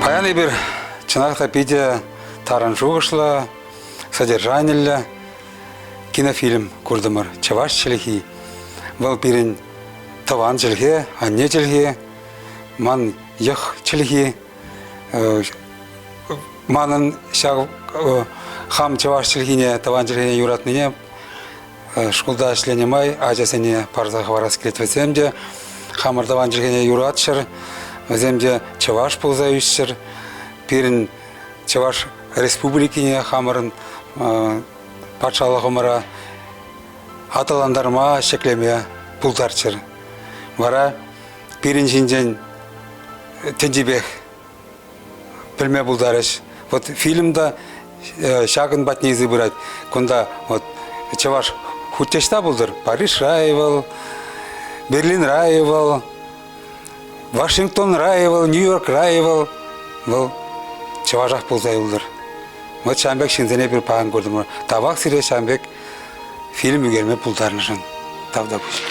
Паян эпир чӑнах та питӗ тарӑн шухӑшлӑ, содержаниллӗ кинофильм куртӑмӑр. Чӑваш чӗлхи. Вӑл пирӗн тӑван чӗлхе, анне чӗлхи, ман йӑх чӗлхи. Манӑн ҫав хам чӑваш чӗлхине, тӑван чӗлхене юратнине шкулта ӗҫленӗ май ачасене парса хӑварас килет. Вӗсем те хамӑр тӑван чӗлхене юратчӑр, вӗсем те чӑваш пулса ӳсчӗр. Пирӗн Чӑваш Республикине хамӑрӑн патшалӑхӑмӑра аталантарма, ҫӗклеме пултарччӑр. Вара пирӗн ҫинчен тӗнчипех пӗлме пултарӗҫ. Вот фильм та ҫакӑн патне илсе пырать. Кунта вот чӑваш хуть ӑҫта пултӑр, Парижра-и вӑл, Берлинра-и вӑл, Вашингтонра-и вӑл, Нью-Йоркра-и вӑл, вӑл чӑвашах пулса юлтӑр. Вот ҫавӑн пек ҫынсене эпир паян куртӑмӑр. Тавах сире ҫавӑн пек фильм ӳкерме пултарнӑшӑн. Тавтапуҫ.